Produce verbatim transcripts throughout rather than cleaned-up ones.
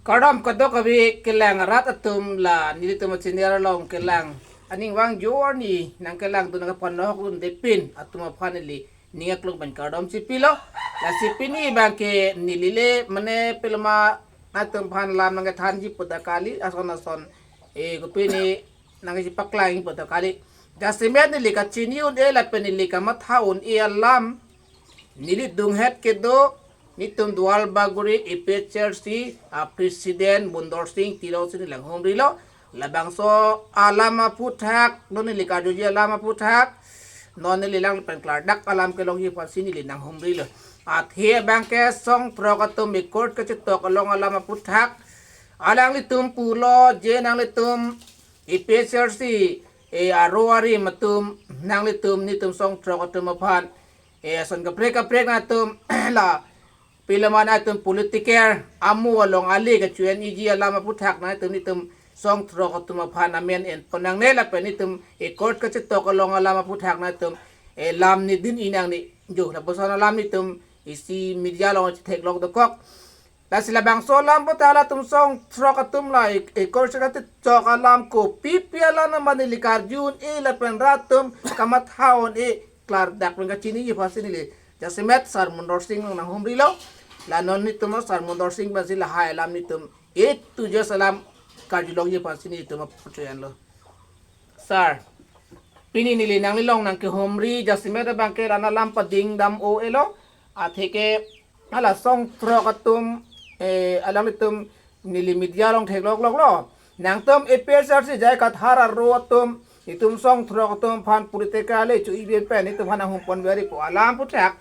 Kardom kadokave kelang arat atum, la nelitum a-channel along kelang aning vangjo arni nangkelangdun, nangkepanahokdunde pin atum aphan neli ning aklong pen kardom chipilo. Lasi pini abangke neli le mane pelma atum aphan lam nangkethanji puta kali, ason ason, eh, kopine nangkepaklangji puta kali. Jasemet neli kachini un-e lapen neli kamatha un-e alam, neli dunghet kedo, netum Duar Bagori A P H L C a-president Mondor Sing Teron si neli nanghumrilo. Labangso alam aphuthak, non neli karjuji alam aphuthak, non neli lang pen klardak alam kelongji aphansi neli nanghumrilo. Athe abangke song throk atum e-court kachetok along alam aphuthak, alanglitum pulo je nanglitum A P H L C, eh, aro arim atum, nanglitum netum song throk atum aphan, eh, ason kaprek kaprek nangtum la pelma nangtum political amo along ale kacho-en-iji alam aphuthak nangtum netum song throk atum aphan amen enpon nangne lapen netum e-court kachetok along alam aphuthak nangtum, eh, lam ne dun-i nangne jo, lapuson alam netum isi media along chetheklong dokok. Lasi labangso alam puta latum song throk atum la e-, e-court kachetok alam kopipi alam nama neli karju un-e lapen rat atum kamatha un-e, klardak pen kachiniji aphansi neli jasemet Sar Mondor Sing nanghumrilo. La non netum Sar Mondor Sing pensi lahai alam netum A to Z alam karjulongji aphansi netum aphuthak lo. Sar, pini neli nanglilong nangkehumri jasemet abangke la-an alam pading dam-o-elo. Atheke hala song throk atum, eh, alanglitum neli media along theklok loklo. Nangtum A P H L C J I Kathar aro atum, netum song throk atum aphan political ale cho-i pen netum aphan nanghumponveri pu alam aphuthak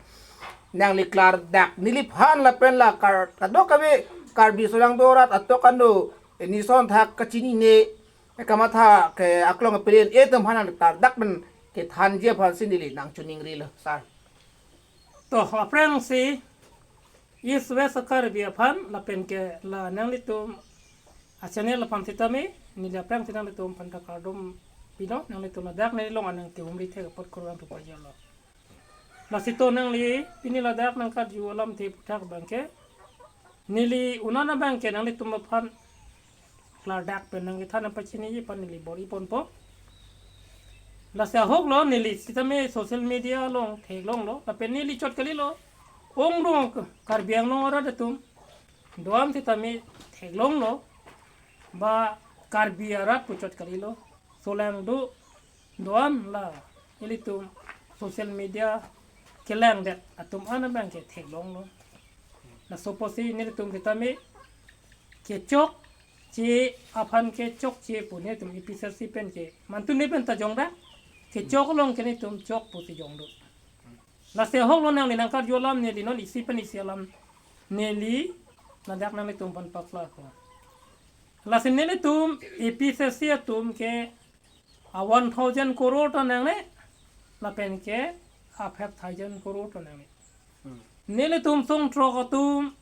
nangli klardak neliphan lapen la kar-, kadokave Karbi asolang do rat atok ano, eh, neli ason thak kachinine, eh, kamatha ke aklong aperen etum aphan nangli klardak pen kethanji aphansi neli nangchoningrilo, sar. To, aphrangsi East West Karbi aphan lapen ke la nanglitum a-channel aphan sitame neli aphrangsi nanglitum aphan ta kardom pilo, nanglitum ladak nelilong anang kehumri thek apot kurvangthu pajirlo. Lasi to nangli pini ladak nangkarju alamthe aphuthak abangke, neli un-an abangke nanglitum aphan klardak pen nangkethan nangpachiniji aphan neli bor-iponpo. Lasi ahoklo, neli sitame social media along theklonglo, lapen neli chot kalilo, ongdung Karbi Anglong arat atum do-an sitame theklonglo, ba Karbi arat pu chot kalilo, solang do do-an la ilitum social media kelangdet atum an abangke theklonglo. Laso apotsi nelitum sitame kechokche aphan kechokche pu netum A P H L C pen ke mantune pen ta jongdak, kechok along ke netum chok pusi jongdun. Lasi ahoklo nangli nangkarju alam neli non isi pen isi alam neli ladak nanglitum aphan paklarpo. Lasi nelitum A P H L C atum ke a one thousand crore ta nangne, lapen ke a five thousand crore ta nangne. Hmm. Nelitum song throk atum,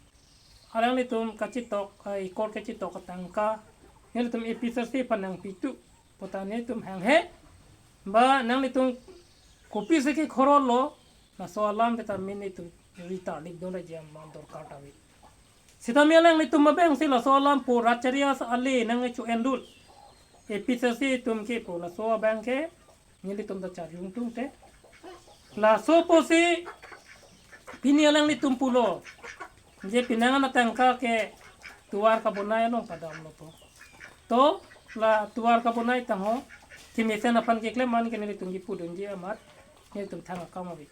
alanglitum kachetok, eh, e-court kachetok atangka nelitum A P H L C aphan nangpitu puta netum hanghe, ba nanglitum kopisi kekhorolo, laso alam sitame netum ri tarlipdun ra jam dorkar ta ave. Sitame alanglitum abangsi laso alam pu rat chari ale nangcho-endun, A P H L C atum ke pu laso abangke nelitum ta charjung tungte. Laso apotsi pini alanglitum pulo je pinangan atangka ke tovar kabonai along padamlo pu. To, la tovar kabonai tangho kemesen aphan keklem an ke nelitum kipudunji amat nelitum thang akam ave.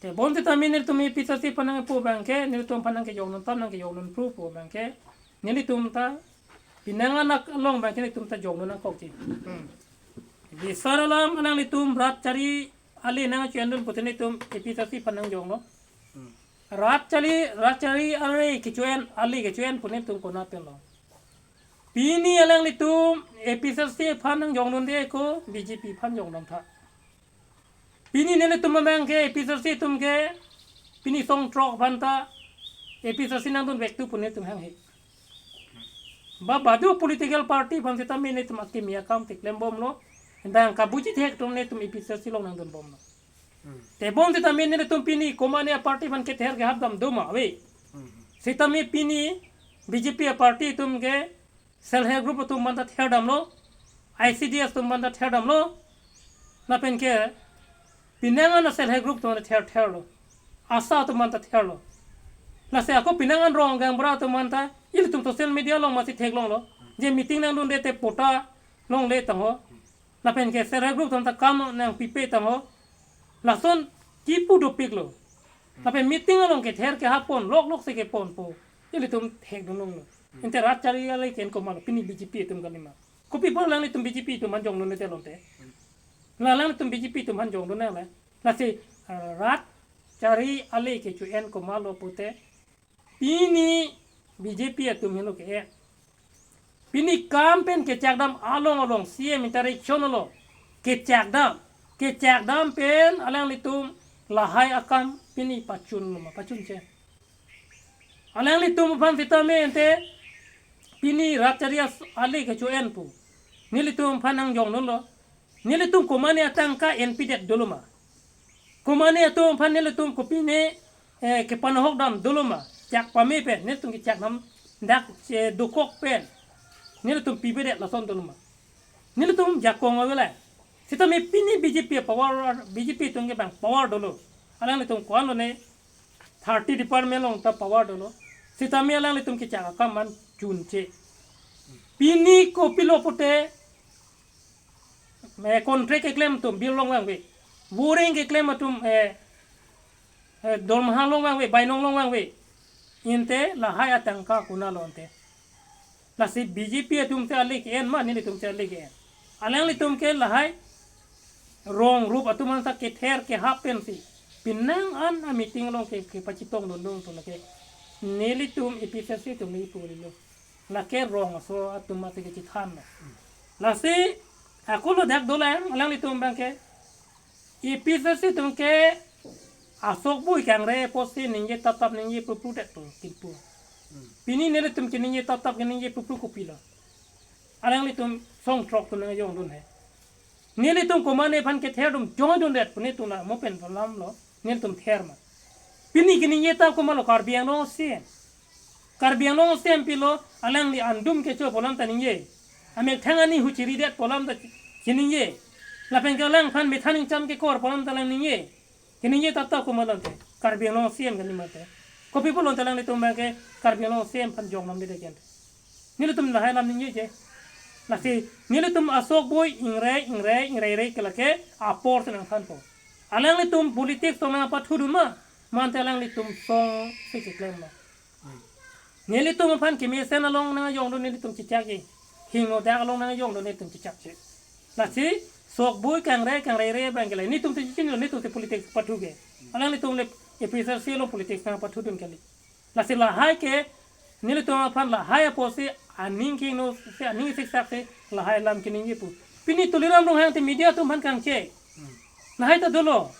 Tebon sitame nelitum A P H L C aphan nangpu abangke, nelitum aphan nangkejokdun tam, nangkejokdun phru pu abangke, nelitum ta pinangan along abangke nelitum ta jokdun nangkokji. Hmm. Bisar alam alanglitum rat chari ale nangcho-endun pute nelitum A P H L C aphan nangjoklo. Hmm. Rat chari, rat chari ale kecho-en, ale kecho-en pu netum konat penlo. Pini alanglitum A P H L C aphan nangjokdunde ko B J P aphan jokdun tha. Pini nelitum abangke A P H L C atum ke pini song throk aphan ta A P H L C nangdunvektu pu netum hanghe. Ba badu political party aphan sitame netum akimi akam keklembomlo. Dang kabuji thek atum netum A P H L C along nangdunbomlo. Hmm. Tebon sitame nelitum pini komatne a-party aphan ketheher kehap dam do ma ave. Hmm. Sitame pini B J P a party atum ke self help group atum aphan ta therdamlo, I C D S atum aphan ta therdamlo, lapen ke pinangan a self help group atum aphan ta ther therlo, ASHA atum aphan ta therlo. Lasi ako pinangan rong gaonbura atum aphan ta ilitum social media along masi theklonglo, je meeting nangdunde te patta longle tangho, lapen ke self help group atum ta kam nangpipe tangho, lason kipu dopiklo. Lapen meeting along kether kehap pon, lok lok si kepon pu ilitum thekdunlonglo. Ante rat chari ale ke-en komatlo, pini B J P atum kalima. Kopi apot alanglitum B J P atum aphan jongdunde te lonte? La alanglitum B J P atum aphan jongdun nang la. Lasi, eh, rat chari ale kecho-en komatlo pute, pini B J P atum helo ke-en. Pini kam pen kechakdam along along C M interaction along kechakdam, kechakdam pen alanglitum lahai akam pini pachunlo ma, pachunche? Alanglitum aphan sitame ante pini rat chari ale kecho-en pu nelitum aphan nangjongdunlo. Nelitum komane atangka enpidet dolo ma? Komane atum aphan nelitum kopine, eh, kepanohok dam dolo ma? Chak pame pen, nelitum kechakdam dak, eh, dokok pen nelitum pipedet lason dolo ma? Nelitum jakong ave la. Sitame pini B J P power, B J P atum ke bang power dolo. Alanglitum ko-anlo ne, thirty department along ta power dolo. Sitame alanglitum kechak akam man chunche. Pini kopilo pute, eh, contract keklem atum bill longvangve. Boring keklem atum, eh, eh, dormaha longvangve, bainong longvangve. Ante lahai atangka konatlo ante? Lasi B J P atum si ale ke-en ma, nelitum si ale ke-en? Alanglitum ke lahai rong rup atum aphan ta kether kehap pensi pinangan a meeting along ke, kepachitong dundun atum lake nelitum A P H L C atum le ipu lilo. Lake rong aso atum mate kechethanlo. Lasi ako ladak dolang, alanglitum abang ke A P H L C atum ke asok bui kangre apotsi ningje taptap ningje pupru det pu kimpu. Pini nelitum keningje taptap keningje pupru kopilo? Alanglitum song throk atum nangjongdun he. Nelitum komane aphan kether atum jongdundet pu nelitum la mo pen palamlo, nelitum ther ma? Pini keningje ta komatlo, Karbi Anglong C M. Karbi Anglong C M pilo, alangli andum kecho pu alam ta ningje. Amethang ani huchiridet pu alam ta chiningje. Lapen ke alangphan methan ingcham kekor pu alam ta alang ningje. Keningje taptap komatlo ante? Karbi Anglong C M kalima te. Kopi pulo ante alanglitum abang ke Karbi Anglong C M aphan jongdamde ke ante? Nelitum lahai alam ningjeje. Lasi nelitum asok bui ingre ingre ingreire ke lake apor si nangthanpo. Alanglitum politics along nangpathudun ma, mate alanglitum song si keklemlo? Nelitum aphan kemesen along nangjongdun nelitum chechakji. Hingno dak along nangjongdun nelitum chechakche. Lasi sok bui kangre kangreire abang ke le, nelitum si chechinilo, nelitum si politics pathu ke. Alanglitum le A P H L C along politics nangpathudun kali. Lasi lahai ke nelitum aphan lahai apotsi aning kehingno si, aning siksak si lahai alam keningje pu. Pini Tuliram Ronghang te media atum aphan kangchek. Lahai ta dolo.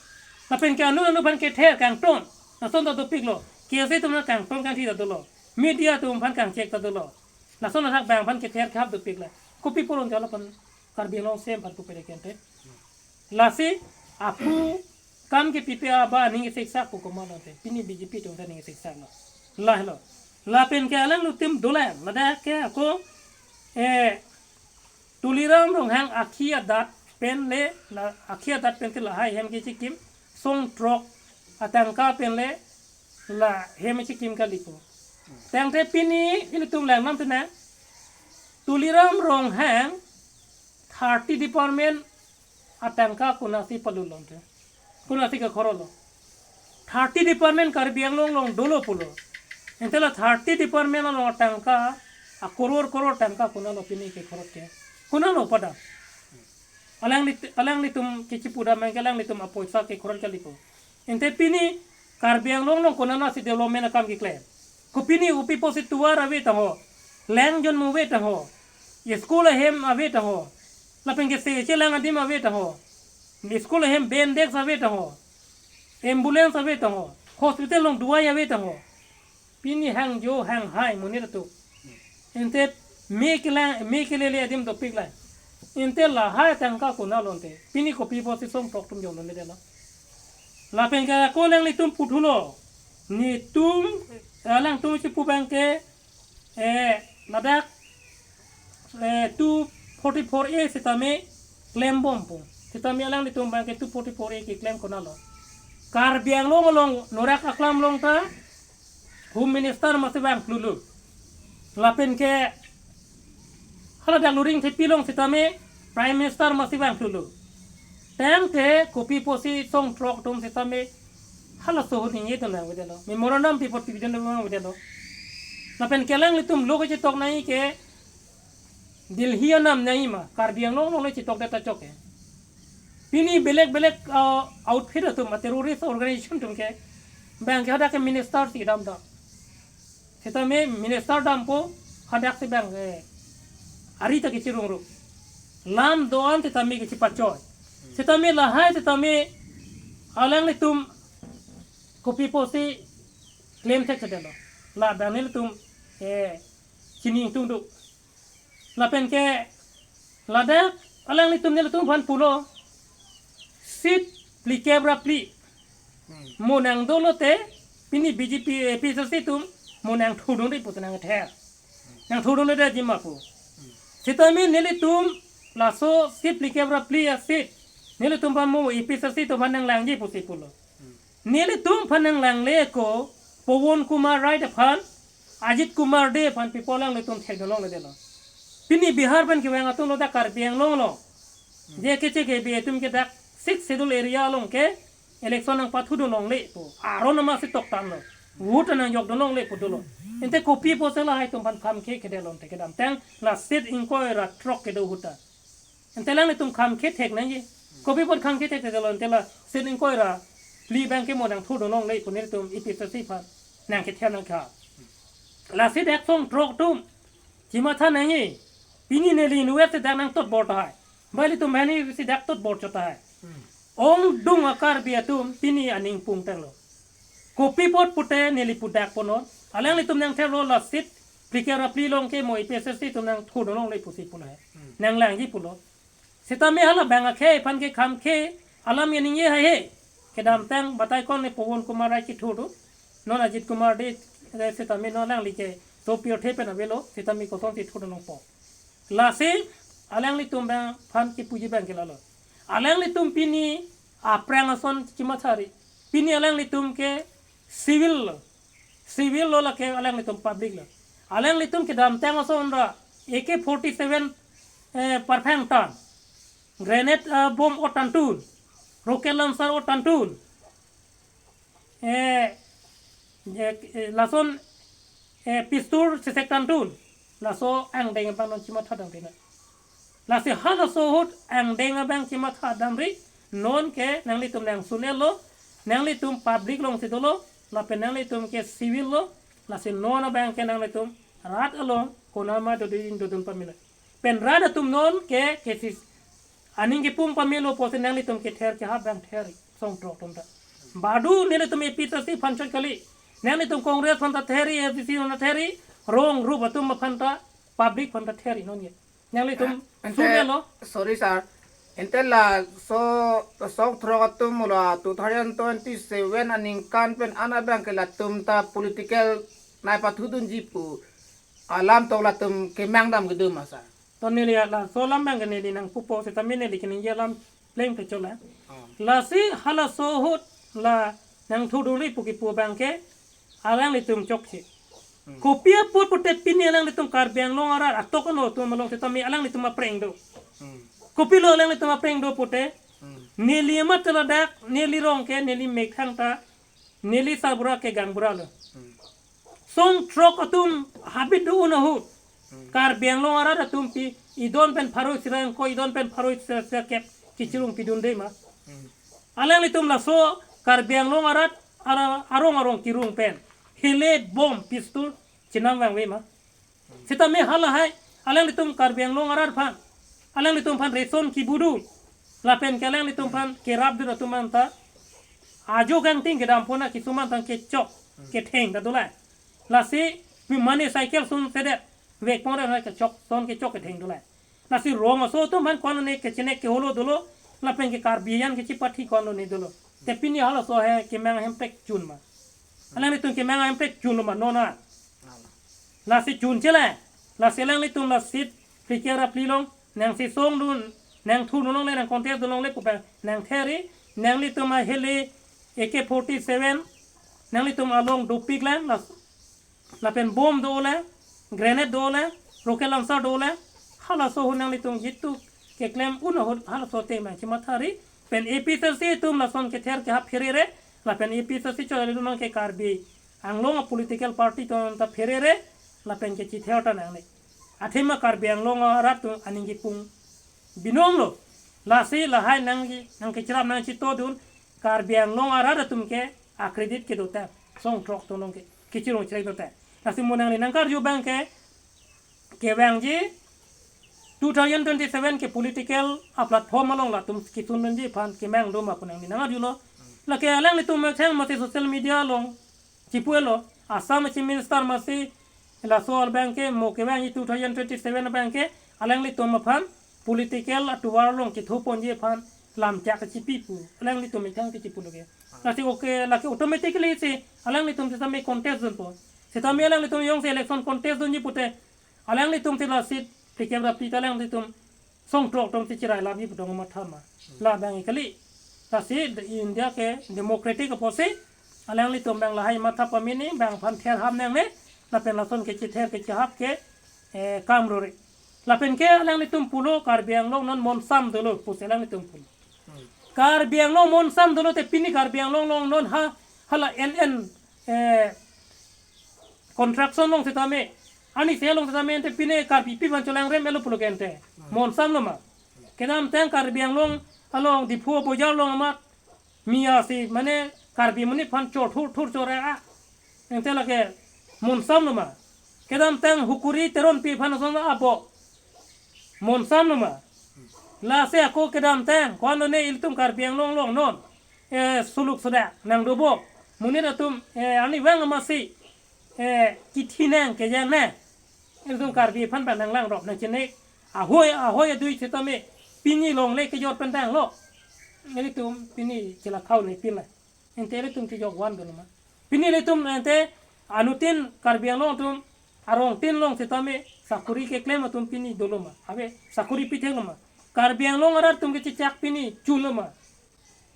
Lapen ke anu anu aphan kether kangton, lason ta dopiklo. K S A atum aphan kangton kangthi ta dolo. Media atum aphan kangchek ta dolo. Lason athak abang aphan kether kehap dopik la. Kopi pulo ante lapen Karbi Anglong C M aphan pupe ke ante? Lasi aphu kam kepipe aba aning siksak pu komatlo ante? Pini B J P atum ta aning siksaklo. Lahelo. Lapen ke alanglitum dolang, ladak ke ako, eh, Tuliram Ronghang akhi adat pen le, la, akhi adat pen te lahai hem kechikim, song throk atangka pen le la hem kechikim kalipo. Tangte pini ilitum langdam tenang, Tuliram Ronghang thirty department atangka konatsi palutlo ante? Konatsi kekhorotlo? Thirty department Karbi Anglong along dolo pulo. Ante la thirty department along atangka, a crore crore tangka konatlo pini kekhorot ke? Konatlo padam? Alangli, alanglitum kechipudam abang ke alanglitum apoisa kekhorot kalipo. Ante pini Karbi Anglong along konatsi development akam keklem? Ko pini kopi apotsi tovar ave tangho, lang jonmo ave tangho, school ahem ave tangho, lapen ke se chelang adim ave tangho, school ahem bench desk ave tangho, ambulance ave tangho, hospital along duai ave tangho. Pini hangjo hanghai monit atum. Ante me kelang, me kelele adim dopik la. Ante lahai tangka konatlo ante? Pini kopi apotsi song throk atum jongdundedetlo? Lapen ke ako alanglitum puthulo. Netum, alangtum chipu abang ke Eh, ladak, eh, two forty-four A sitame klembompo. Sitame alanglitum abangke two forty-four A keklem konatlo. Karbi Anglong along norak aklam along ta Home Minister masi vangthulo. Lapen ke haladak Luring Thepi along sitame Prime Minister masi vangthulo. Tangte kopi pusi song throk atum sitame halaso ahut ningje dun nangvedetlo. Memorandum pi apot pidun nangvedetlo. Lapen ke alanglitum lo kachetok nangji ke Delhi anam nangji ma, Karbi Anglong along le chetokdet ta chok ke. Pini belek belek, ah, outfit atum, ah, terrorist organization atum ke abangke hadak ke minister si damdam. Sitame minister dampo, hadak si abangke ari ta kechirung ru. Lam do-an sitame kechipachoi. Sitame lahai sitame alanglitum kopi pusi klem thekthedetlo. La abang nelitum, eh, chini ingtung do. Lapen ke ladak alanglitum nelitum aphan pulo, seat phlikep ra phli mo nangdolo te, pini B J P, eh, A P H L C atum mo nangthudunri pu te nangther. Nangthudunri de jima pu. Sitame nelitum laso seat phlikep ra phli a-seat nelitum aphan mo A P H L C atum aphan nanglangji pusi pulo. Nelitum aphan nanglangle ko Pawan Kumar Rai aphan, Ajit Kumar Dey aphan pi pu alanglitum thekdun longledetlo. Pini Bihar pen kevang atum lo dak Karbi Anglong along. Je keche kebi atum ke dak Sixth Schedule area along ke election nangpathudun longle pu. Aron amat si toktanglo. Vote nangjokdun longle pu dolo. Ante kopi pusi lahai atum aphan kham khe khedetlo ante kedamtang la seat ingkoi ra throk kedo ahut ta. Ante alanglitum kham khe thek nangji. Kopi apot kham khe thekthedetlo ante la seat ingkoi ra phli abangke mo nangthudun longle pu nelitum A P H L C aphan nangkether nangkha. Lasi dak song throk atum chimatha nangji. Pini neli inutvet si dak nangtotbor tahai. Bai ilitum hini si dak totbor chot tahai. Ongdung a-Karbi atum pini aning pungtanglo. Kopi apot pute neli pudak ponnon. Alanglitum nangtherlo la seat phlikep ra phli along ke mo A P H L C atum nangthudun longle pusi pulo he. Nanglangji pulo. Sitame hala abang akhei aphan ke kham khe alam ningje haihe. Kedamtang batai kong ne Pawan Kumar Rai kethudun. Non Ajit Kumar Dey, eh, sitame non alangli ke sopirthe pen avelo, sitame kosonsi thudun longpo. Lasi alanglitum abang aphan kipuji abangke lalo. Alanglitum pini aphrang ason chimathari. Pini alanglitum ke civil lo. Civil lo lake alanglitum public lo. Alanglitum kedamtang ason ra A K forty-seven, eh, parphang tan. Grenade, eh, bomb o tantun. Rocket launcher o tantun. Eh, eh, eh, lason, eh, pistol sesek tantun. Laso angdeng abang non chimatha damri na. Lasi halaso ahut angdeng abang chimatha damri, non ke nanglitum nangsun-etlo, nanglitum public alongsi dolo, lapen nanglitum ke civil lo, lasi non abang ke nanglitum rat along konatma dodun dodun pamelo. Pen rat atum non ke kesis aning kepung pamelo pusi nanglitum kether kehap abang therri song throk atum ta. Badu nelitum A P H L C aphan chot kali. Nanglitum Congress aphan ta therri, A D C aphan ta therri, rong rup atum aphan ta, public aphan ta therri non ye. Nanglitum ante sun-etlo. Sorry sir. Ante laso song throk atum la two thousand twenty-seven aningkan pen an abang ke latum ta political nangpathudunji pu alam tok latum kemang dam kedo ma sir? To neli laso alam abang ke neli nangpupo sitame neli keningje alam pleng ke chola. Oh. Lasi halaso ahut la nangthudunri pu kipu abang ke alanglitum chokche. Hmm. Kopi apot pute pini alanglitum Karbi Anglong arat atok ano atum along sitame alanglitum aphrang do. Hmm. Kopilo alanglitum aphrang do pute. Hmm. Neli amat ladak, neli rong ke, neli methang ta, neli sarbura ke gaonbura lo. Hmm. Song throk atum habit do-un ahut. Hmm. Karbi Anglong arat atum pi idon pen pharo sirang ko, idon pen pharo sirang kep kechirung pidunde ma. Hmm. Alanglitum laso Karbi Anglong arat ara-, arong arong kirung pen hele bomb pistol chenam vangve ma. Sitame halahai alanglitum Karbi Anglong arat aphan, alanglitum aphan ration kibudun, lapen ke alanglitum aphan kerapdun atum anta ajo kangting kedam pona kisung anta kechok ketheng ta dolai. Lasi pi mane cycle sunsedet vek pon ra kechok, son kechok ketheng dolai. Lasi rong aso atum aphan ko-an ne kechenek keholo dolo, lapen ke Karbi an kechipathi ko-an ne dolo. Te pini halaso he kemang ahemprek chun ma? Alanglitum kemang ahemprek chunlo ma non an? Lasi chunche le, lasi alanglitum la seat phlikep ra phli along nangchesongdun, nangthurdun longle, nang contest dun longle pu pen nangther-i, nanglitum ahele A K forty-seven nanglitum along dopik lang, la lapen bomb dole, grenade dole, rocket launcher dole, halaso ahut nanglitum jitu keklem un ahut halaso ateng abang chimathari, pen A P H L C atum lason kether kehap pherere, lapen A P H L C chot alidun abangke Karbi Anglong a political party atum ta pherere, lapen kechither ta nangne. Athema Karbi Anglong arat atum aning kipung binong lo. Lasi lahai nang, nangkechirap nangchitodun, Karbi Anglong arat atum ke a credit kedo ta, song throk atum along ke kechirung cherek do ta. Lasi mo nangne nangkarju abangke, kevangji two thousand twenty-seven ke political a platform along latum kisundunji aphan kemang do ma pu nangne nangarjulo. Lake alanglitum methang masi social media along chipu-elo, Assam Chief Minister masi laso abangke mo kevangji two thousand twenty-seven abangke alanglitum aphan political atovar along kethoponji aphan lamchak chipi pu alanglitum methang ke chipulo ke. Lasi okay, lake automatically si alanglitum sitame contest dunpo. Sitame alanglitum jongsi election contest dunji pute, alanglitum si la seat phlikep ra phli ta alanglitum song throk atum si chirai lapji pu dong matha ma. Labang kali. Lasi the India ke democratic apotsi alanglitum abang lahai matha pamini, abang aphan ther hap nangne, lapen lason kechither kechihap ke, eh, kam rore. Lapen ke alanglitum pulo Karbi Anglong non monsam dolo pusi alanglitum pulo. Karbi Anglong monsam dolo te pini Karbi Anglong along non ha, hala N N, eh, construction along sitame, ani se along sitame ante pini Karbipi aphan cholangrem-etlo pulo ke ante. Monsam lo ma. Kedamtang Karbi Anglong along Diphu bojar along amat miya si mane Karbi amonit aphan chor thur thur chor-e a. Ante lake monsam lo ma. Kedamtang Hukuri Teronpi aphan ason abo. Monsam lo ma. Lasi ako kedamtang ko-an lone ilitum Karbi Anglong along non, eh, suluk suda nangdobo. Monit atum, eh, ani vang amatsi, eh, kithi nang kejang nang. Ilitum Karbi aphan pen nanglangrop nangchini. Ahoi, ahoi adui sitame pini longle kejor pen tanglo. Ilitum pini chila khau ne pila. Ante ilitum kejok van dolo ma. Pini ilitum ante anuttin Karbi Anglong atum arongtin along sitame sakori keklem atum pini dolo ma. Ave sakori pithek lo ma. Karbi Anglong arat atum kechechak pini chun lo ma.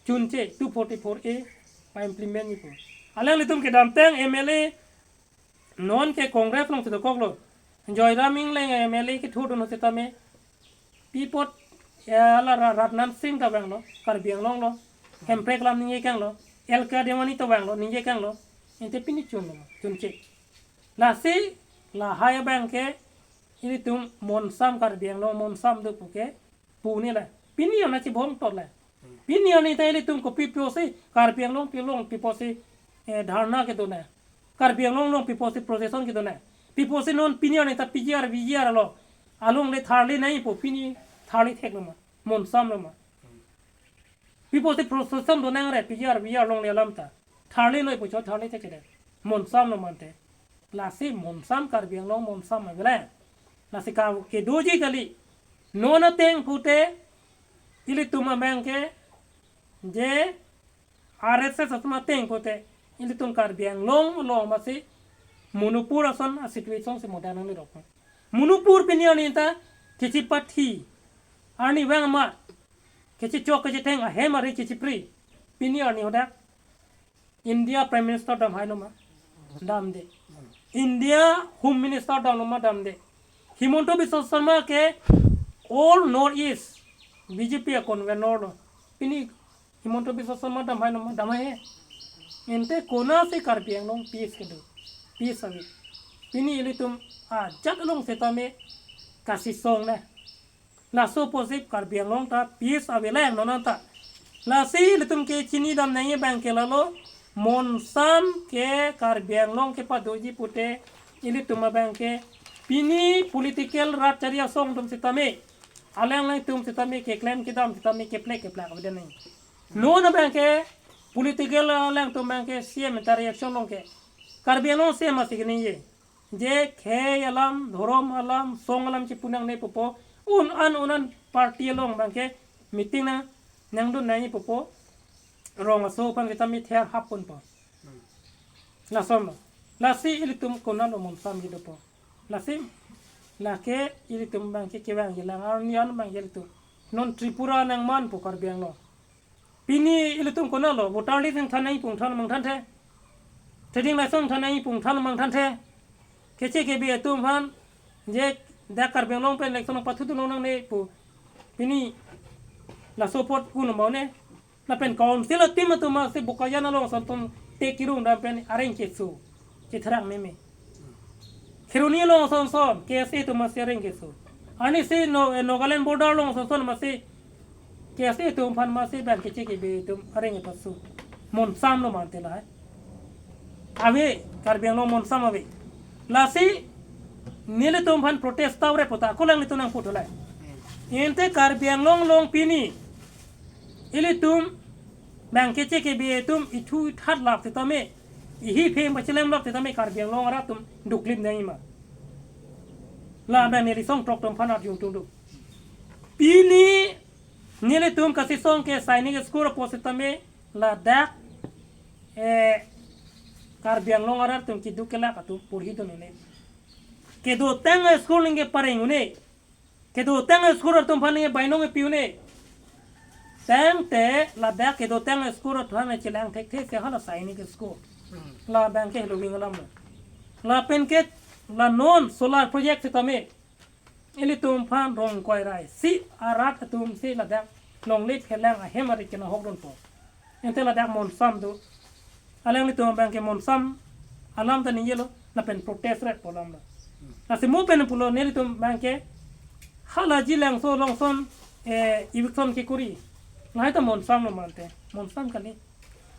Chunche two forty-four A pa-implement-ji pu. Alanglitum kedamtang M L A non ke Congress along si dokoklo. Joyram Engleng M L A kethurdun ahut sitame pi apot, eh, hala Ra-, Rajnath Singh ta vanglo, Karbi Anglong lo, Hemprek alam ningje kanglo, L K Advani ta vanglo, ningje kanglo, ante pini chunlo, chunche. Lasi lahai abangke ilitum monsam Karbi Anglong monsam do puke, pu ni la. Pini arni chibom tot la. Pini arni ta ilitum kopi pusi Karbi Anglong pi along pi pusi, eh, dharna kedo na. Karbi Anglong along pi pusi procession kedo na. Pi pusi non pini arni ta P G R, V G R lo. Alongle tharli nangpo pini tharli thek lo ma. Monsam lo ma. Pi pusi procession do nangre P G R, V G R alongle alam ta. Tharli noi pu cho tharli thek kedo. Monsam lo ma ante. Lasi monsam Karbi Anglong monsam ma bela. Lasi ka kedoji kali. Non ateng pute ilitum abangke je R S S atum ateng pute ilitum Karbi Anglong along masi Manipur ason a situation si modan nangne rok. Manipur pini arni ta kechipathi arnivang amat kechechok kechetheng ahem ari kechipri pini arni hadak India Prime Minister damhai lo ma? Damde. India Home Minister damlo ma? Damde. Himanta Biswa Sarma ke all North East B J P a convenor lo. Pini Himanta Biswa Sarma damhai lo ma? Damhai. Ante konatsi Karbi Anglong peace kedo? Peace ave? Pini ilitum ajat along sitame kasisong na. Laso apotsi Karbi Anglong ta peace ave lang non anta. Lasi ilitum ke chinidam nangji abangke lalo, monsam ke Karbi Anglong kepadoji pute ilitum abangke pini political rat chari asong atum sitame, alanglitum sitame keklem kedam sitame keplek keplak avedet nangji. Non abangke political alangtum abangke C M ta reaction along ke, Karbi Anglong C M asi keningje. Je khei alam, dhorom alam, song alam chipu nangne pupo. Un an un an party along abangke meeting nang nangdun nangji pupo. Rong aso aphan kita mither hap ponpo. Lason lo. Lasi ilitum konatlo monsam kedopo? Lasi, lake ilitum abangke kevang jelang arni an abang ilitum. Non Tripura nangman pu Karbi Anglong. Pini ilitum konatlo, voter list nangthan nangji pu ingthan mangthanthe. Trading license than nangji pu ingthan mangthanthe. Keche kebe atum aphan, je dak Karbi Anglong pen election pathudun nangne pu. Pini laso apot kun mane. Lapen council atum atum si Bokajan along sonton te kirung dam pen areng keso. Chitharak meme. Kheroni along sonson, K S A atum si areng keso. Ani si no, eh, Nagaland border along sonson masi, K S A atum aphan masi abang keche kebe atum areng kepaso. Monsam lo mante la. Ave, Karbi Anglong monsam ave. Lasi, nelitum aphan protest tau re puta, ako alanglitum nangputhu lai. Ante Karbi Anglong along pini, ilitum, abang keche kebe atum, ithu ithat lap sitame, ihi pheng pachelem lap sitame, Karbi Anglong arat atum, duklim nangji ma. La abang neli songthrok atum aphan arjung tungduk. Pini, nelitum kasisong ke Sainik School apot sitame, ladak, eh, Karbi Anglong arat atum keduk kelak atum porhidun un-e. Kedotang school ningke pareng un-e. Kedotang school atum aphan ningke bainong kepi un-e. Tangte ladak kedotang school atum aphan chelang thekthe si hala Sainik School. La abangke Heloving alam lo. Lapen ke la non solar project sitame. Ilitum aphan rong koi rai si arat atum si ladak longle phelang ahem ari kena hokdunpo. Ante ladak monsam do. Alanglitum abangke monsam alam ta ningjelo, lapen protest ret pu alam lo. Lasi mo pen pulo nelitum abangke hala Jilangso along son, eh, eviction kekuri. Lahai ta monsam lo mante, monsam kali.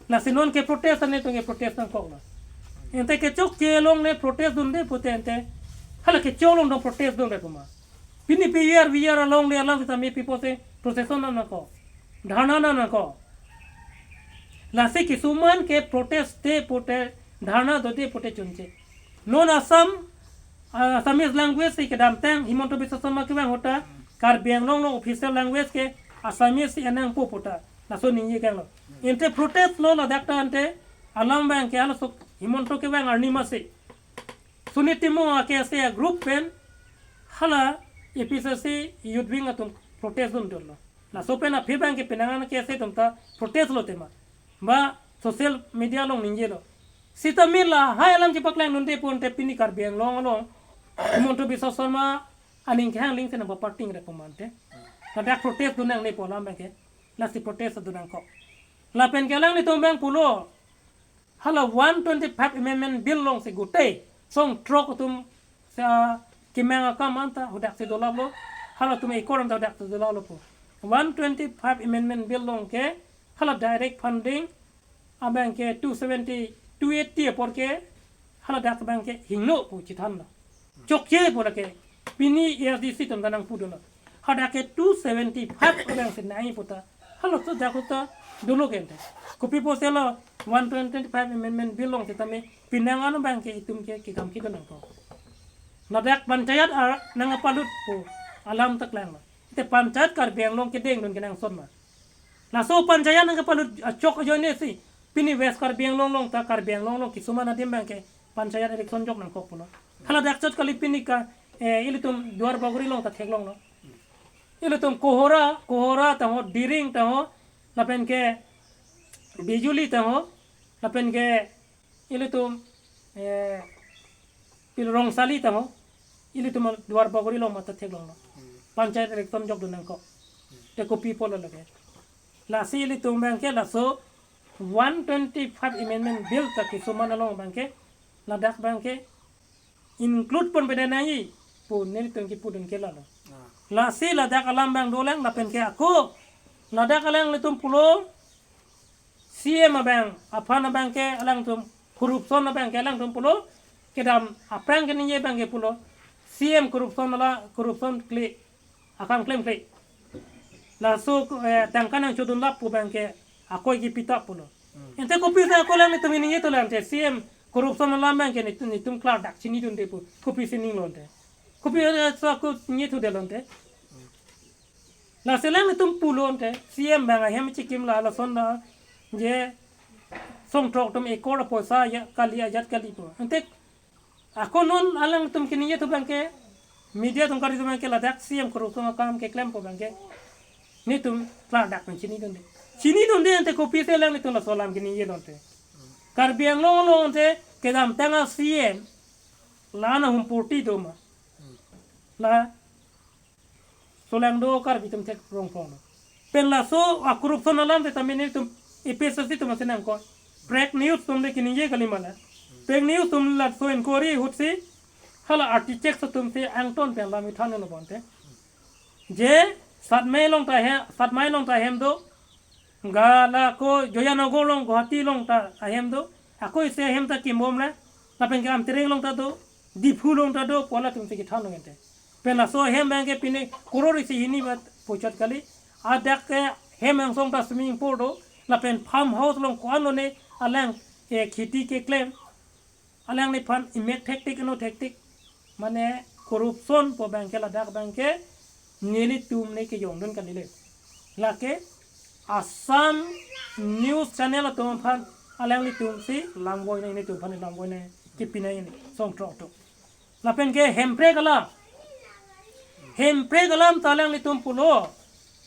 Lasi non ke protest ane tong ke protest nangkok lo. Ante kechokche along le protest dunde pute ante. Hala kechok along dong protest dunde puma. Pini P V R V R along le alam sitame people si procession nangkok. Dharna nangkok. Lasi kisuman ke protest te pute dharna dode pute chunche. Non Assam, ah, Assamese language si kedamtang Himanta Biswa Sarma kevang ahut ta Karbi Anglong along official language ke Assamese si enangpo pu ta. Laso ningje kanglo. Ante protest lo ladak ta ante alam abangke halaso Himanta kevang arni masi. Sunit Timung ake ase group pen hala A P C C youth wing atum protest dun dolo. Laso pen aphi abangke penang an ake ase atum ta protest lo tema. Ba social media along ningjelo. Sitame lahai alam chepaklang dunde pute pini Karbi Anglong along Himanta Biswa Sarma aning kehang ling sena ba parting re pumante. Ladak protest dun nangne pu alam abangke. Lasi protest dun nangkok. Lapen ke alanglitum abang pulo. Hala one twenty-five Amendment Bill along si gute songthrok atum sa kemang akam anta hadak si dolaplo, halatum ekor anta hadak si dolaplo pu. One twenty-five Amendment Bill along ke hala direct funding abangke two seventy, two eighty apor ke haladak abangke hingno pu chithanlo. Chokche pu lake pini A S D C atum ta nangpudunlo. Hadak ke two seventy-five abang si nangji pu ta. Halaso dak ta dolo ke ante. Kopi pusi la one twenty-five Amendment Bill along sitame penang an abangke itum ke kekam kedun nangkok. Ladak panchayat ar nangpalut pu alam ta klanglo. Te panchayat Karbi Anglong kedeng dun kenangsot ma. Laso panchayat nangpalut achok ajoine si pini West Karbi Anglong along ta Karbi Anglong along kisuman adim abangke panchayat election jok nangkok pulo. Haladak chot kali pini ka, eh, ilitum Duar Bagori along ta theklonglo. Ilitum Kohora, Kohora ta ho, Diring ta ho, lapen ke Bijuli ta ho, lapen ke ilitum, eh, pil Rongsali ta ho, ilitum Duar Bagori along mata theklonglo. Panchayat election jok dun nangkok. Te kopi pulo lake. Lasi ilitum abangke laso one twenty-five Amendment Bill ta kisuman along abangke ladak abangke include pon pede nangji pu nelitum kepudun ke lalo. Ah. Lasi ladak alam abang dolang lapen ke ako ladak alanglitum pulo C M abang aphan abangke alangtum corruption abangke alangtum pulo kedam aphrang keningje abangke pulo C M corruption ala corruption kle akam klemkle. Laso, eh, tangka nangchodun lap pu abangke akoi kepitap pulo. Hmm. Ante kopi sa ako alanglitum ningje thulang te C M corruption alam abangke netum, netum klardak chinidunde pu. Kopisi ninglo ante. Kopi, eh, sa ako ningje thudelo ante. Lasi alanglitum pulo ante C M abang ahem chikim la lason da je songthrok atum ekor apoisa ya kali ajat kali pu. Ante Ako non alangtum keningje thu abangke, media atum kali thu abangke ladak C M korupsi akam keklempo abangke, netum klardak pen chinidunde. Chinidunde ante kopisi alangtum laso alam keningje dunde. Karbi Anglong along ante kedamtang a C M la-an ahum porti do ma. La solangdo Karbi atum theklongpo lo. Pen laso a-corruption alam setame netum A P H L C atum asenang ko. Fake news atum le keningje kali ma la. Fake news atum laso inquiry ahutsi hala architect atumsi angton pen alam kethan lo bonte. Je Satmai along ta he, Satmai along ta ahem do. Ga la ako Joyanagar along, Guwahati along ta ahem do. Ako isi ahem ta kimbom le. Lapen ke Amtereng along ta do. Diphu along ta do. Pu halatumsi kethan lo ante. Pen laso ahem abangke pine crore isi hini bat puchot kali. Adak ke hem angsong ta swimming pool do. Lapen farm house along ko-an lone alang ke kheti keklem. Alangliphan imek thektik, ino thektik. Mane corruption pu abangke ladak abangke nelitum ne kejongdun kali le. Lake Assam news channel atum aphan alanglitumsi lamvoinei, netum aphan lamvoinei kepinei ne songthrok atum. Lapen ke hemprek alam. Hemprek alam ta alanglitum pulo.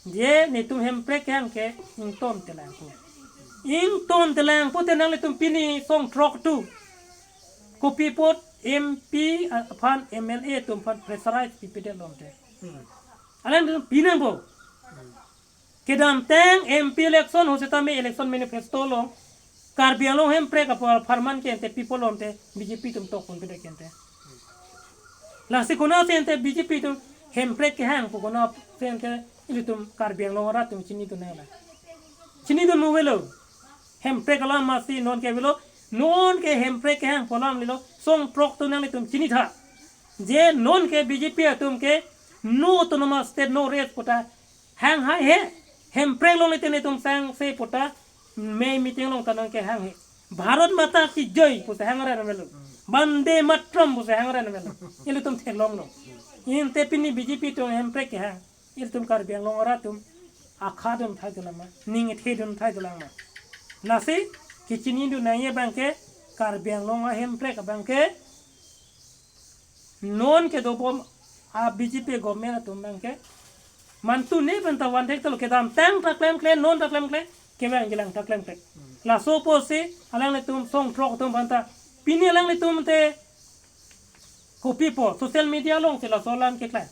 Je netum hemprek kehang ke ington telangpo. Ington telangpo te nanglitum pini songthrok atum. Kopi apot M P aphan M L A atum aphan pressurize pipedet lonte. Hmm. Alangtum pinangpo. Kedamtang M P election ahut setame election manifesto along Karbi Anglong hemprek apor apharman ke ante pipo lonte B J P atum tokpon pede ke ante. Lasi konatsi ante B J P atum hemprek kehang pu konatsi ante ilitum Karbi Anglong arat atum chinidun nangla. Chinidun mo avelo. Hemprek alam masi non ke avelo. Non ke hemprek kehang pu alam lelo. Songthrok atum nanglitum chinitha. Je non ke B J P atum ke no autonomous state, no rest pu ta hang hai he. Hemprek longle te netum sangse pu ta me meeting along ta nang kehang he. Bharat Mata Ki Jai pusi hang ran avelo. Bande Mataram pusi hang ran avelo. Ilitum theklonglo. Ante pini B J P atum hemprek kehang. Ilitum Karbi Anglong arat atum akha dun thai dolang ma. Ning ethe dun thai dolang ma. Lasi kechinidun nangji abangke Karbi Anglong ahemprek abangke non kedobom a B J P government atum abangke mantu ne pen ta van thek telo, kedamtang ta klemkle, non ta klemkle, kevang kelang ta klemkle. Laso apotsi alanglitum songthrok atum aphan ta pini alanglitum te kopi apot social media alongsi laso alam keklem.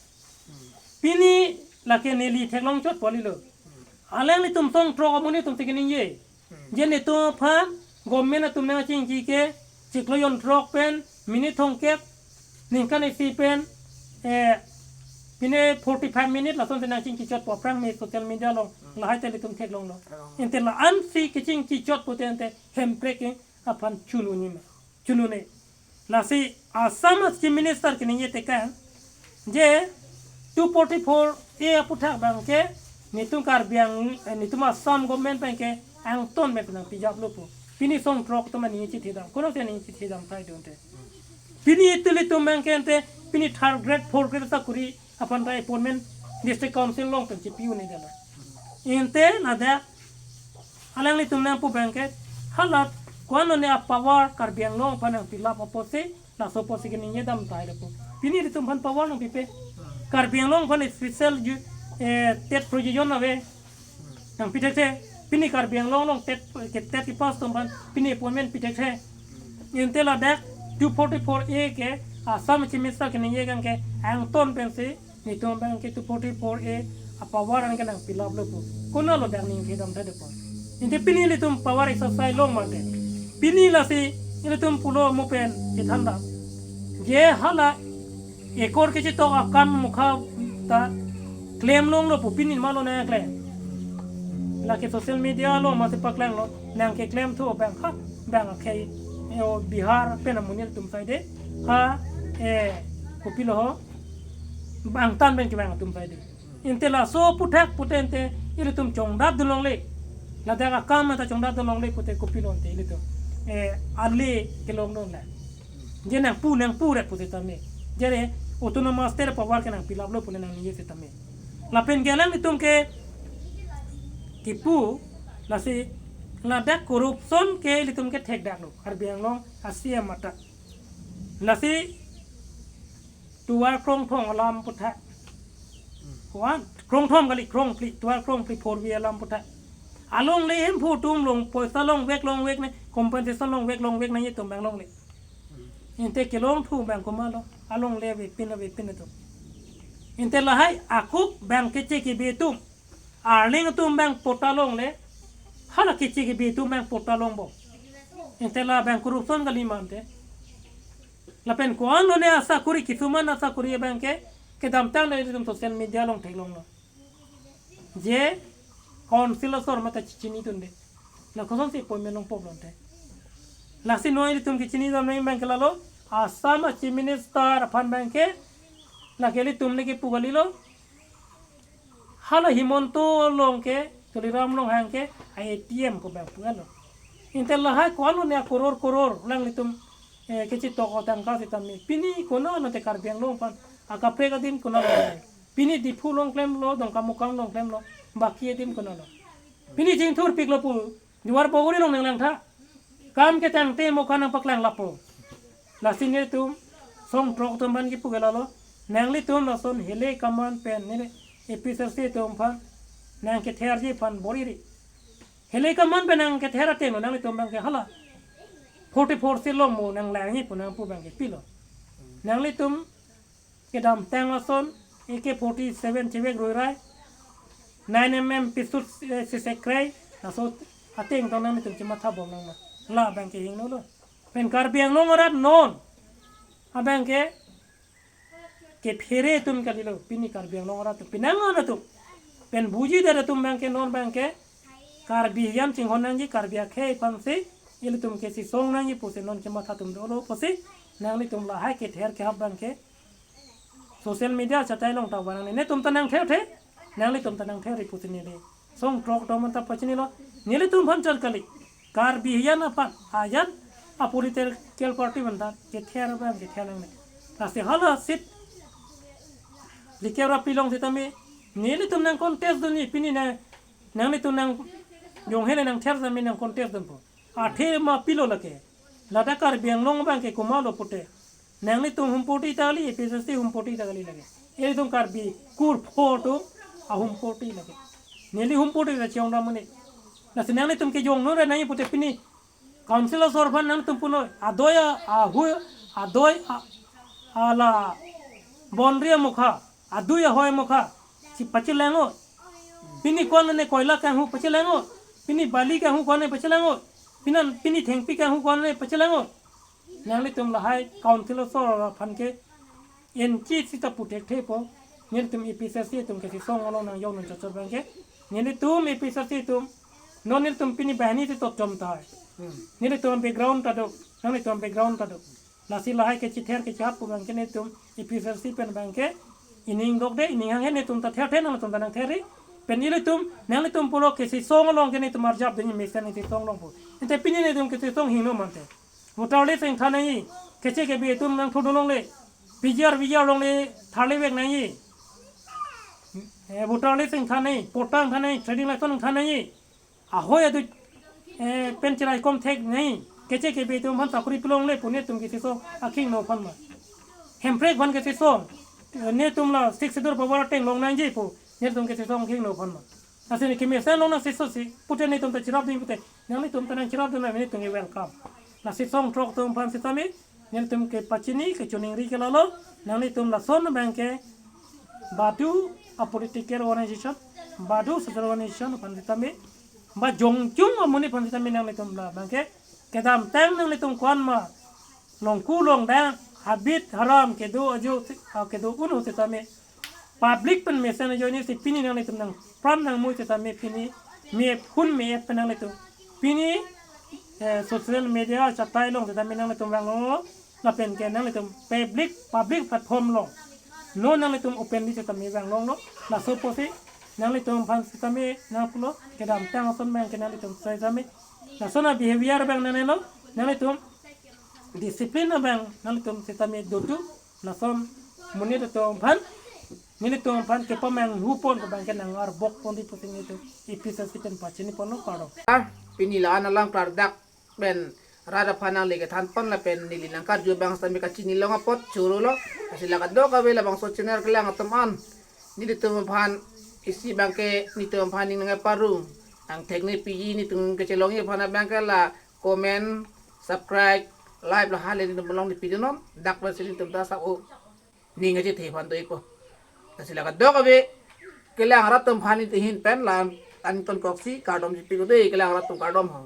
Pini lake neli theklong chot pu lelo. Alanglitum songthrok amonit atumsi keningje. Je netum aphan government atum nangchingki ke chiklo jonthrok pen minute thomkep, ningkan isi pen, eh, pine forty-five minute lasonsi nangchingki chotpo aphrang me social media along, lahai ta ilitum theklonglo. Ante la-ansi kechingki chotpo te ante hemprek aphan chununi ma. Chunune. Lasi Assam Chief Minister keningje tekang je two forty-four A aputhak abangke netum Karbi Ang-, eh, netum Assam government abangke angton pen nangpijaplo pu. Pini songthrok atum aning chithedam. Konatsi aning chithedam thai dunte. Pini ilitum abangke ante pini third grade, fourth grade sakuri aphan ta appointment district council along pen chipi-un-edetlo. Ante ladak alanglitum nangpu abangke hala ko-an lone a-power Karbi Anglong aphan nangpilap apotsi, laso apotsi keningje dam tahai lapu. Pini ilitum aphan power nangpipe. Karbi Anglong aphan special ju-, eh, TET provision ave. Nangpi thekthe, pini Karbi Anglong along TET, ke TET kepass atum aphan pini appointment pi thekthe. Ante ladak two forty-four A ke Assam Chief Minister keningje abangke angton pensi netum abangke two forty-four A a-power anke nangpilaplo pu. Konatlo dak ning kedam thai depo. Ante pini ilitum power exercise long mate. Pini lasi ilitum pulo mo pen chethan dam. Je hala ekor kechitok akam mukha ta klemlonglo pu, pini malo nangklem. Lake social media along masi paklanglo, nangkeklem thu abang ha, abang akhei, eh, o Bihar pen amonit atum side, ha, eh, kopilo ho, bangtan pen kevang atum side. Ante laso aputhak pute ante ilitum chongdat dun longle. Ladak akam ta chongdat dun longle pute kopilo ante ilitum, eh, ale kelong dun la. Je nangpu, nangpu rek pu setame. Je re autonomous state power ke nangpilaplo pu le nangningje setame. Lapen ke alanglitum ke kipu, lasi ladak corruption ke ilitum ke thekdaklo. Karbi Anglong a-C M mata. Lasi tovar krongthom alam aphuthak. One, krongthom kali, krongphli, tovar krongphli four way alam aphuthak. Alongle Hemphu atum along poisa longvek longvek ne, compensation longvek longvek ne, itum abang longle. Ante kelong thu abang komatlo, alongle avepin avepin atum. Ante lahai akuk abang keche kebe atum, arleng atum abang patta longle, hala keche kebe atum abang patta longbom. Ante la abang corruption kali ma ante. Lapen ko-anlo ne asakuri, kisuman asakuri abang ke, kedamtang nangtum social media along theklonglo. Je council asor mate chechinidunde. La kosonsi appointment longpo pulote. Lasi non ilitum kechinidun abang ke lalo, Assam a Chief Minister aphan abang ke, lake ilitum ne kepu kalilo. Hala Himanta along ke, Tuliram Ronghang ke, A T M ko abang pulo. Ante lahai ko-anlo ne akoror koror, nanglitum, eh, kechitok atangka sitame. Pini konatlo te Karbi Anglong aphan akaprek adim konatlo. Pini Diphu along klemlo, Dongkamukam along klemlo, baki adim konatlo. Pini jingthur piklo pu, Duar Bagori along nanglangtha. Kam ketangte Mukha nangpaklang lapu. Lasi nelitum song throk atum aphan kipu ke lalo. Nanglitum lason hilai kaman pen neli A P H L C atum aphan nangketherji aphan bor-iri. Hilai kaman pen nangkether atenglo nanglitum abang ke hala forty-four seat longmo nanglangji pu nangpu abang ke pilo. Nanglitum kedamtang ason A K forty-seven chevek ruirai, nine M M pistol, eh, sisek krai, laso ateng tong nanglitum chemathabom nangma. La abang ke hingnolo. Pen Karbi Anglong arat non abang ke kephere atum kalilo, pini Karbi Anglong arat atum, penang an atum. Pen buji dar atum abang ke non abang ke Karbi hijan chinghon nangji, Karbi akhei aphansi ilitum kesisong nangji pusi non chematha atum dolo pusi nanglitum lahai kether kehap abang ke social media chatai along ta vanang ne, netum ta nangther the, nanglitum ta nangther-ri pusi neli song throk atum aphan ta pachinilo. Nelitum aphan char kali, Karbi hijan aphan, hijan a political party aphan ta kether abang kether nangne. Lasi hala seat Lekep Rapli along sitame nelitum nangcontest dunji, pini na nanglitum nangjonghe le nangther sitame nangcontest dunpo. Athe ma pilo lake. Ladak Karbi Anglong abang ke komatlo pute, nanglitum humpoti ta kali, A P H L C humpoti ta kali lake. Ilitum Karbi kurpho atum ahumpoti lake. Neli humpoti ta chiyong dam mane. Lasi nanglitum kejongno ra nangji pute pini council asor aphan nangtum pulo, adoi a, ahu, adoi a, ala boundary amokha, adui ahoi amokha si pachelang-o. Pini ko-an ne koila kanghu pachelang-o. Pini bali kanghu ko-an ne pachelang-o. Pinan pini thengpi kanghu ko-an ne pachelang-o. Nanglitum lahai council asor aphan ke enchi sita puthekthe po. Nelitum A P H L C atum kesisong along nang yong nang chachor abang ke. Nelitum A P H L C atum, non nelitum pini banghini si tochom tahai. Nelitum background ta do, nanglitum background ta do. Lasi lahai kechether kechehap pu abang ke nelitum A P H L C pen abang ke ining dokde, ining hanghe netum ta therthe, nangtum ta nangther-ri. Pen ilitum, nanglitum pulo kesisong along ke netum arjap dunji mesen kesisong along pu. Ante pini netum kesisong hingno mante. Voter list ingthan nangji, keche kebe atum nangthu dun longle. P G R, V G R longle tharlevek nangji. Eh, voter list ingthan nangji, patta ingthan nangji, trading license ingthan nangji. Ahoi adui, eh, pen cheraikom thek nangji. Keche kebe atum aphan sakori pilongle pu netum kesisong akhingno aphan ma. Hemprek aphan kesisong, eh, netum la Sixth Schedule power ateng long nangji pu netum kesisong akhingno aphan ma. Lasi ne kemesen along nangsiso si, pute netum ta cherap dun pute, nanglitum ta nangcherap dun na netum ke welcome. Lasi song throk atum aphan sitame, nelitum kepachini kechiningri ke lalo, nanglitum lason abang ke badu a political organization, badu social organization aphan sitame, ba jongjong amonit aphan sitame nanglitum la abang ke kedamtang nanglitum ko-an ma longku longdang habit haram kedo ajo, ah, kedo un-o sitame public pen mesen ajoine si pini nanglitum nangpran nangmui sitame pini me phun me pen nanglitum pini, eh, social media chatai along sitame nanglitum vanglo, lapen ke nanglitum public, public platform along non nanglitum openly sitame vanglonglo. Laso pusi nanglitum aphan sitame nangpulo, kedamtang ason abang ke nanglitum sitame lason a behavior abang nangnelo, nanglitum discipline abang nanglitum sitame dotu, lason monit atum aphan, nelitum aphan kepamanghu pon pu abang ke nang-arbok ponji pusi nelitum A P H L C pen pachini ponlo, kardom. Ah, pini la-an alam klardak pen rat aphan nangle kethan pon lapen neli nangkarju abang sitame kachini long apot choro lo. Lasi la kadokave labangso channel kelang atum an, nelitum aphan isi abangke nelitum aphan ning nangparong, angthek ne piji, nelitum kechelongji aphan abangke la comment, subscribe, like lahai le nelitum along nangpidunnon. Dak pensi nelitum ta sa-o ning achethe aphan do-ikpo. Lasi la kadokave kelang rat atum aphan nelihin pen la-an ton koksi kardom chipiko dei, kelang rat atum kardom ho.